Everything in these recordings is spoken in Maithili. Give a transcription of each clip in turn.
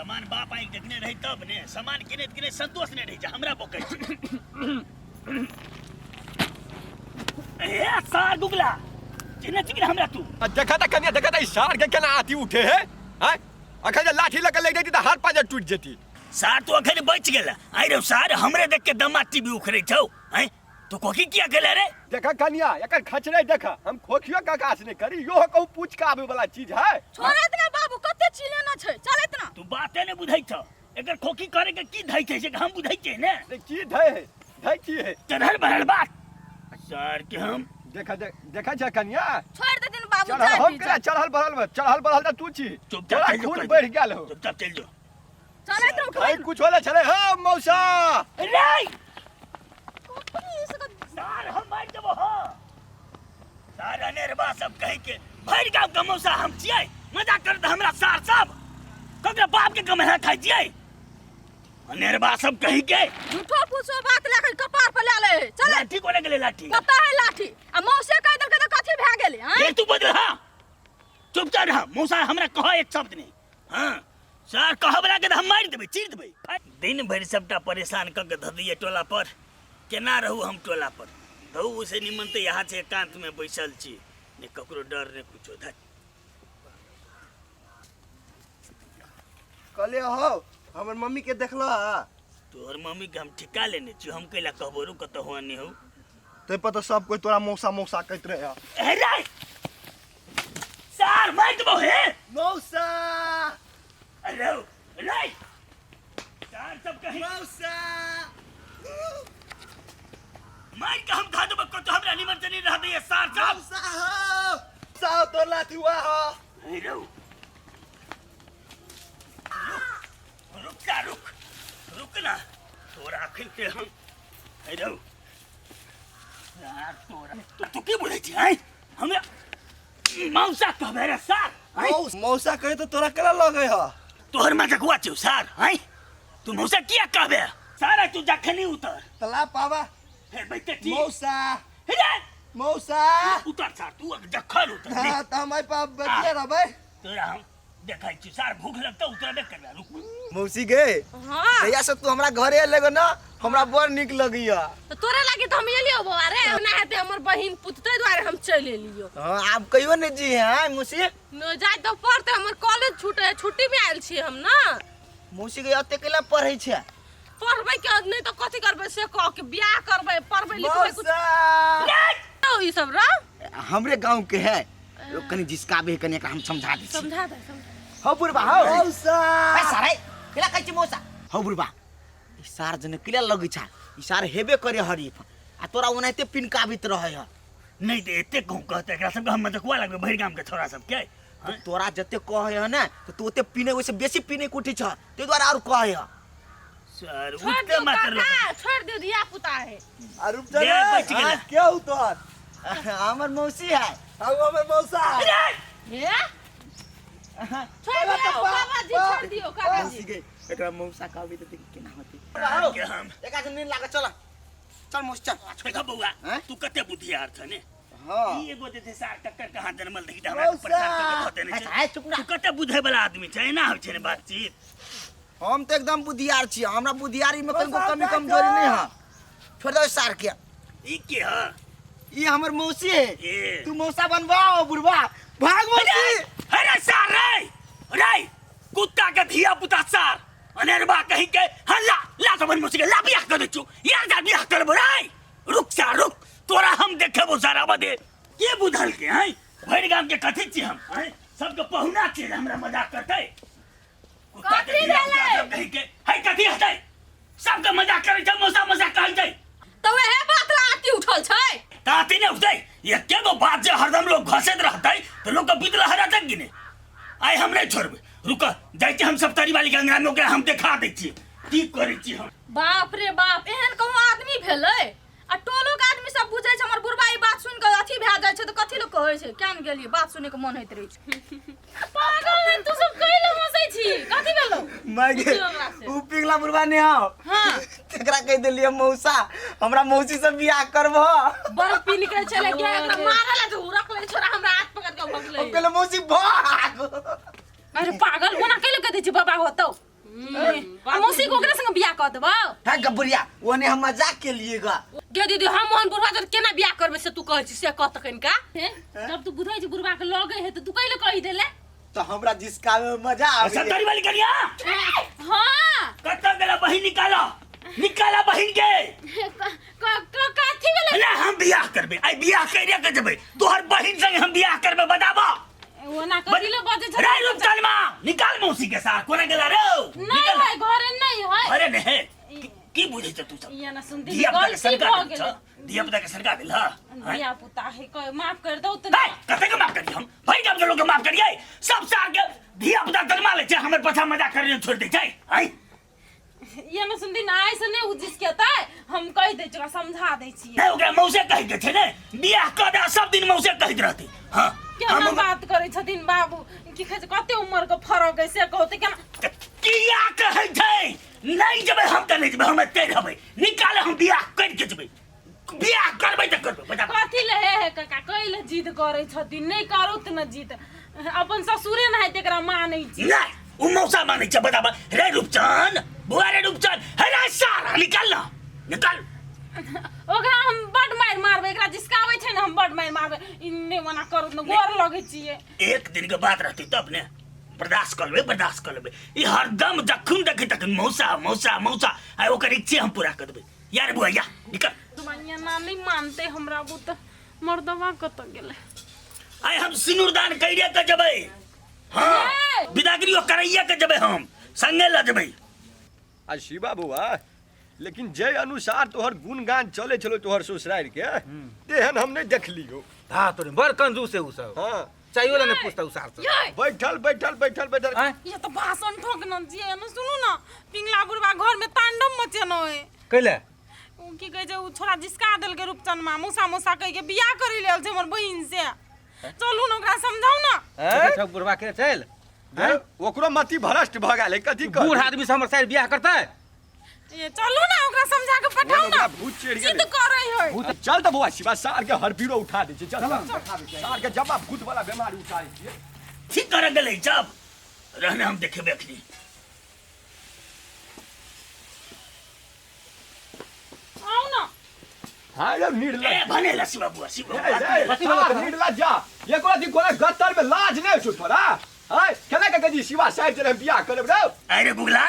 सामान बाप आँखि देखने रही तब ने सामान किनैत किनैत संतोष नहि रहै छै हमरा बकै छै। ए सार गुगला चिन्ह छी कि नहि हमरा तू? आ देखा त कनिया, देखा त ई सार के केना आती उठे है हैं? अखन जे लाठी लऽ के लागि जैती तऽ हाथ पाजर टूटि जेती। सार तू अखन बचि गेल। आइ रौ सार, हमरे देख के दमा टीवी उखड़ै छौ हैं? तू खोखी किया गेले रे? देखा कनिया, एकर खचरै देखा, हम खोखियो के आकाश नहीं करी, यो कहूँ पूछ के आबे वाला चीज है। छोड़ैत ना बाबू, कते चिलेना छै, चलैत ना। तू बाते नहीं बुझै छ, एकर खोखी करे के की धै छै से हम बुझै छियै ने। से की धै है, धै की है? चढ़ल बढ़ल बात सर के हम देखा देखा छै कनिया, छोड़ दे दिन बाबू, चढ़ल जाय हम दी, केना चढ़ल बढ़ल बा, चढ़ल बढ़ल त तू छी, चुपचाप तोरा चलि जो, खून कहि बढ़ि गेल हो। चुपचाप चलि जो। चलैत रहो। भाई कुछ होला छले हां मौसा। रे सार हम मारि देबो। हां सार अनेरबा सब कहि के भरि गाँव के मौसा हम छियै, मजाक करत हमरा सार सब ककरा बाप के कमे खाइ छियै अनेरबा सब कहि के। झूठो फूसो बात लए के कपार पर लए ले, चले। लाठी कोने गेलै लाठी? कतऽ है लाठी? आ मौसे कहि देलकै तऽ कथी भए गेलै? आँय? फेर तू बजल। हाँ चुपचाप रह मौसा, हमरा कह एक शब्द नहीं। हाँ सर कह बला के तऽ हम मारि देबै, चीर देबै। दिन भरि सबटा परेशान कऽ के धऽ दैये टोला पर, केना रहू हम टोला पर? धौ से निमन तऽ यहाँ छै, एकांत में बैसल छी, ने ककरो डर ने कुछो। धत्। कहलियै हौ, हमर मम्मी के देखलह? तोहर मम्मी के हम ठिका लेने छी, हम कैला कहबो? रू कतऽ हुआ नहीं हौ। ताहि पर तऽ सब कोइ तोरा मौसा मौसा कहैत रहै। ए रे सार मारि देबो हे। मौसा। अरे रे सार सब कहीं मौसा मारि के हम खा देबो कतौ, हमरा निमन से नहीं रह दैये सार सब। मौसा हौ, मौसा हौ, तोर लाठी हुआ हौ। ए रौ रुक, रुक जा, रुक रुक ना तोरा अखन के हम। ए रौ सार तोरा तू तू की बोलै छी? आँय हमरा मौसा कहबे रे सार? आँय? मौसा कहे तऽ तोरा केना लगै ह? तोहर मजकुआ छौ सार। आँय तू मौसा किया कहबे सारा? तू जखनी उतर तला पावा फेर बैठते ठीक। मौसा। हे रे। मौसा उतर सार, तू जखन उतर। हाँ तऽ हम एहि पर बैठले रहबै। तोरा हम देखै छी सार, भूख लगतौ उतरबे करबे, रुक। मौसी गे। हाँ। जहिया से तू हमरा घरे एले गो ना, हमरा बड़ नीक लगैया। तऽ तोरे लागी तऽ हम एलियो बौआ रे, ओना हेतै हमर बहिन पुत, ताहि दुआरे हम चलि एलियो। हाँ आब कहियो नहि जी है मौसी। न जाय तऽ पड़तै, हमर कॉलेज छूटे, छुट्टी में आयल छी हम ना। मौसी के एते केला पढ़ै छै? पढ़बै के नहि तऽ कथी करबै से कह के बियाह करबै, पढ़बै लिखबै कुछ मौसा। ई सब रह हमरे गांव के है, लोग कनी जिसकाबे है, कनी एकरा हम समझा दै छी। समझा दे, समझा। हौ बुढ़बा हौ। मौसा। ए सारे केला कहै छी मौसा? हौ बुढ़बा, ई सार जने केला लगै छा, ई सार हेबे करे हरीफ आ तोरा ओनाहिते पिनकाबित रहै ह। नहि तऽ एते कहूँ कहते एकरा सबके हम मजकुआ लगबै भरि गाम के छोरा सबके। तऽ तोरा जते कहै ह ने तऽ तू ओते पिने ओहिसँ बेसी पिने कुटी छ, ताहि दुआरे आर कहै ह। सर छोड़ उठते दियो मात्र लोक। काका, छोड़ दियो, धिया पुता है। आ रुक जा दे, रे। बचि गेलै। हाँ, के हौ तोहर? हमर मौसी है। हाँ, वो हमर मौसा है। हे छोड़ दियो बाबा जी, छोड़ दियो काका मौसी जी। गे, एकरा मौसा कहबी तऽ देखी केना होतै। के हम एकरा से नींद लागत, चल चल मौसी चल। देखा बौआ। हैं? तू कते बुद्धियार छ ने। हाँ। ई एगो जे छै सार टक्कर कहाँ जनमल देखी तऽ हमरा परेशान कऽ के धऽ देने छै। अच्छा, चुप ना। तू कते बुझे वाला आदमी छै, एना होइ छै ने बातचीत? हम तऽ एकदम बुद्धियार छी, हमरा बुद्धियारी में कनिको कमी कमजोरी नहीं है। छोड़ दो सार के। ई के ह? ई हमर मौसी है। ए। तू मौसा बनवाओ बुढ़वा, भाग मौसी। अरे सार रे रे कुत्ता के धिया पुता सार अनेरबा कहीं के हल्ला ला तो बन मौसी के ला बियाह कर दै छु यार, जा बियाह करबो रे। रुक सार रुक, तोरा हम देखेबो सारा बदे के बुझल के हैं भरि गाम के कथी छी हम हैं, सबके पहुना छी रे, हमरा मजाक करतै कुत्ता के कथी धिया पुता भेलै? सब कहीं के है कथी हतै, सबके मजाक करै छै, मौसा मौसा कहै छै। तऽ वएह बात ला आती उठल छै। ताती नहि उठतै, एके गो बात जे हरदम लोग घसैत रहतै तऽ लोग के बीत लहरा तक कि नहि? आइ हम नहि छोड़बै, रुक जाइ छी हम सब तरी वाली के अंगना में, ओकरा हम देखा दै छियै की करै छी हम। बाप रे बाप, एहन कहूँ आदमी भेलै? आ टोलो के आदमी सब बुझै छै हमर बुढ़बा ई बात सुनि कऽ अथी भए जाइ छै तऽ कथी लोक कहै छै, क्या ने गेलियै, बात सुनै के मन होइत रहै छै। पागल है तू सब, कैले हंसै छी? कथी भेलौ? मैं गे पूछियौ हमरा से। उ पिघला बुढ़वा नहीं हो। हाँ। तेकरा कह देलियै मौसा, हमरा मौसी से बियाह करबो। बड़ पी निकल चले गया, एकरा मारल है तो रख ले छोरा, हमरा हाथ पकड़ के भगलै। हम कहले मौसी भाग। अरे पागल, ओना कैले कह दै छी बाबा होतौ? आ मौसी के ओकरे संग बियाह कऽ देबौ? है गबुरिया, ओने हम मजाक के लिए गा। गे दीदी, हम ओहन बुढ़वा जर केना बियाह करबै से तू कहै छी, से कह तखन का। हे, जब तू बुझै छी बुढ़वा के लगे है तऽ तू कैले कहि देले? तो हमरा जिसका में मजा आवे। सत्तरी वाली कनिया। हाँ। कतऽ गेला बहिन? निकाला, निकाला बहिन के। कथी भेलै? ना, हम बियाह करबै, आइ बियाह करिए के जेबै। तोहर बहिन संगे हम बियाह करबै, बताबा। ओना कथी ले बजै छै? रे रूपचनमा, निकाल मौसी के साथ। कोना गेला रे? नहीं है, घरे नहीं है। अरे नहीं, की बुझै छ तू सब? इया ना सुन दीदी, धिया पुता के गलती सरका भऽ देल गेलै। छ, धिया पुता के सरका देल। हाँ, धिया पुता है, कह माफ कर दौ तऽ। हे, कते के माफ करी हम? भरि गाम के लोग के माफ करियै? सब सार के धिया पुता जन्मा लै छै, हमर पछा मजाक करे छोड़ि दै छै। आइ ये ना सुन दिन आइ से नहीं उ जिसकेतै, हम कहि दै छी, ओकरा समझा दै छियै। नहि, ओकरा मौसे कहै के छै ने, बियाह कऽ दे, सब दिन मौसे कहैत रहतै। हाँ। केना बात करै छथिन बाबू, की कहै छै, कते उम्र के फरक है से कहू तऽ केना? किया कहै छै? नहि जेबै हम तऽ नहि जेबै, हम एतै रहबै। निकाले, हम बियाह करि के जेबै। बियाह करबै तऽ करबै, बता। कथी ले हे हे काका, कै ले जिद करै छथिन? नहि करू तऽ न जिद, अपन ससुरे नहि एकरा मानै छी। नहि, ओ मौसा मानै छै, बताब। रे रूपचन बुआ, रे रूपचन, हे रे सारा, निकाल ना, निकाल। ओकरा हम बड मारि मारबै, एकरा जिसकाबै छै ने, हम बड मारि मारबै। ई नहि ओना करू ने, गोर लगै छियै। एक दिन के बात रहतै तब ने बर्दाश्त कर लेबै, बर्दाश्त कर लेबै। ई हरदम जखन देखै तखन मौसा मौसा मौसा। आ ओकर इच्छे हम पूरा कर देबै। यार बुआ, या निकल। दुनिया ना नहीं मानते हमरा बुत, मर्दवा कतऽ गेलै? आइ हम सिनुरदान करिए के जेबै। हाँ, विदागरी करैया के जेबै, हम संगे ल जेबै। आ शिवा बौआ, लेकिन जे अनुसार तोहर गुणगान चले छलो तोहर ससुरारि के, तेहन हम नहीं देखलियो। हाँ, तोरे बड़ कंजूस है उ सब। हाँ। चाइयो ला नहीं पूछता उ सार सब। ये बैठल बैठल बैठल बैठल। आँय? ये तो भाषण ठोकना जिए न, सुनू ना, पिंगला बुढ़वा घर में तांडव मचेनो है। कैले? उ की कहै छै, उ छोरा जिसका देलकै रूपचनमा, मौसा मौसा कहि के बियाह करै लेल छै हमर बहिन से। चलू ने, ओकरा समझाउ ना। देखै छौ बुढ़वा के चल। आँय? ओकरो मति भ्रष्ट भऽ गेल है, कथी कहबै? बूढ़ आदमी से हमर साइड बियाह करतै? ये चलू ना, ओकरा समझा के पठाउ ना। ओकरा भूत चढ़ि जिद गेलै। करै है। चल तऽ बौआ शिवा, सार के हरपीरो उठा दै छै। चल सार के जमा भूत वाला बेमारी उठा दै छियै। ठीक करे गेलै जब रहने हम देखेबै अखनी। आउ ना। हाँ, जब निर्लज। ए भने ला शिवा बुआ, शिवा ए, बुआ। ए, सार निर्लज जा। एको रति कोना गत्तर में लाज नहीं छौ तोरा? आँय, केना के कहै छी शिवा साहब जे हम बियाह करब रे? अरे गुगला,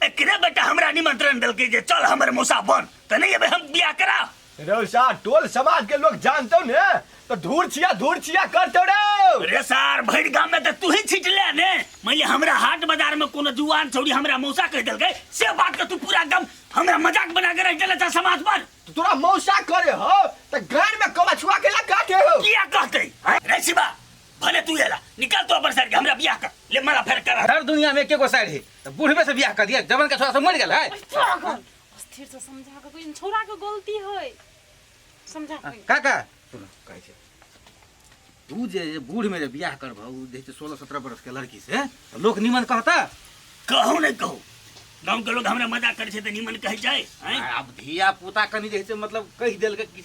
एकरे बेटा हमरा निमंत्रण देलकै जे चल हमर मौसा बन, तऽ नहि एबै हम बियाह करा? रौ सार, टोल समाज के लोग जानतौ ने तो धूर छिया धूर छिया करतौ रे। रे सार, भरि गाम में तऽ तू ही छिटले ने। मान ले हमरा हाट बाजार में कोनो जुआन छौड़ी हमरा मौसा कहि देलकै, से बात के तू पूरा गाम हमरा मजाक बना के रख देले छ समाज पर। तो तोरा मौसा करे हो त गान में कवा छुआ के ला काटे हो। किया कहतै? हैं? रे शिवा, भले तू एला, निकाल तो अपन सर के, हमरा बियाह कर ले, माला फेर कर। हर दुनिया में एके गो साइड है त बूढ़बे से बियाह कर दिया, जवान के छोरा सब मर गेल है। पागल, स्थिर से समझा के कोई छोरा के गलती है, समझा के। काका सुन, कहै छै तू जे बूढ़ में जे बियाह करबह उ जे छै 16-17 बरस के लड़की से, त लोक निमन कहता? कहू नहीं कहू, गांव के लोग हमरा मजाक करे छै त निमन कहै छै, हैं? आब धिया पुता कनि जे छै मतलब कहि देलकै कि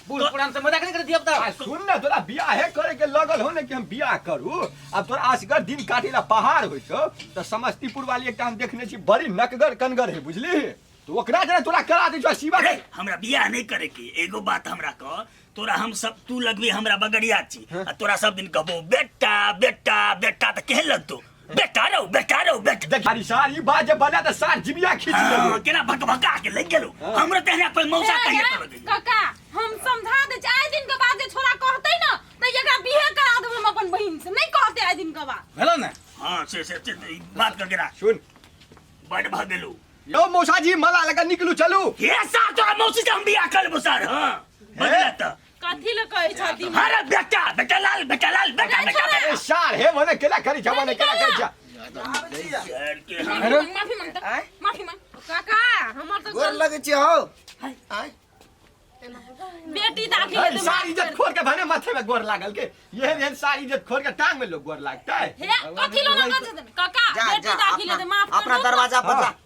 बूढ़ पुरान से मजाक नहीं करे धिया पुता। आ सुन ने, तोरा बियाहे करे के लगल हो ने कि हम बियाह करू, आब तोरा असगर दिन काटे ला पहाड़ होइ छौ त समस्तीपुर वाली एकटा हम देखने छी, बड़ी नकगर कनगर है, बुझली? तो ओकरा जेना तोरा करा दै छौ शिवा। अरे हमरा बियाह नहीं करे के, एगो बात हमरा कह, तोरा हम सब तू लगबी हमरा बगड़िया छी आ तोरा सब दिन कहबो बेटा बेटा बेटा त केहन लगतो? बेटा रौ, बेटा रौ, बेटा। देख सारी सारी बात जे बना त सार जिबिया खींच हाँ, लेबो। केना भकभका के लग गेलो। हमरो तेहना कोई मौसा हे, कहिए हे, त लगै। काका, हम समझा दै छी, आइ दिन के बाद जे छोरा कहतै ना त एकरा बिहे करा देबै हम अपन बहिन से। नहीं कहतै आइ दिन के बाद। भेलो ने? हाँ, से से से ई बात करके राख। सुन। बड़ भ गेलो। यौ मौसा जी, मला लगा निकलू, चलू। हे सार, तोरा मौसी से हम बियाह कर लेबो सार। हाँ, बदला त कथी ले कहै छथिन? अरे बेटा, बेटा लाल, बेटा लाल, बेटा बेटा बेटा। ए सार, हे मने केला करी छ, मने केला करी छ। यार के हम माफी मांग, माफी मांग त, आँय? माफी मांग काका, हमर तऽ गोर लगै छी हौ। आँय? बेटी दाखिल हे हेतै, सार माफ इज्जत कर। खोर के भने माथे में गोर लागल के, ये एहन सार इज्जत खोर के टांग में लोग गोर लागतै। हे कथी लो ना कहै छथिन काका? जा बेटी जा, दाखिल अपना हेतै, माफ कर अपना दू। दरवाजा पर जा। हाँ।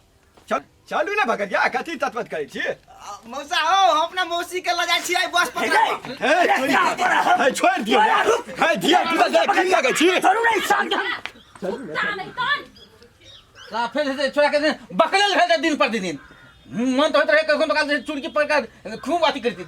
चल चलू ने भगरिया, कथी तत्वत करै छी? मौसा हो, हम अपना मौसी के लऽ जाइ छी आइ बस हे पकड़ा कऽ। हे छोड़ि हे छोड़ि दियौ तोरा रुक। हे धिया पुता जा की लगै छी? छोड़ू नहीं सार के हम। कुत्ता नहीं तन। साफे जे छै छोड़ा के बकलेल भेल दिन पर दिन मन तऽ होइत रहै कखनो काल चुड़की पर खूब अथी करती।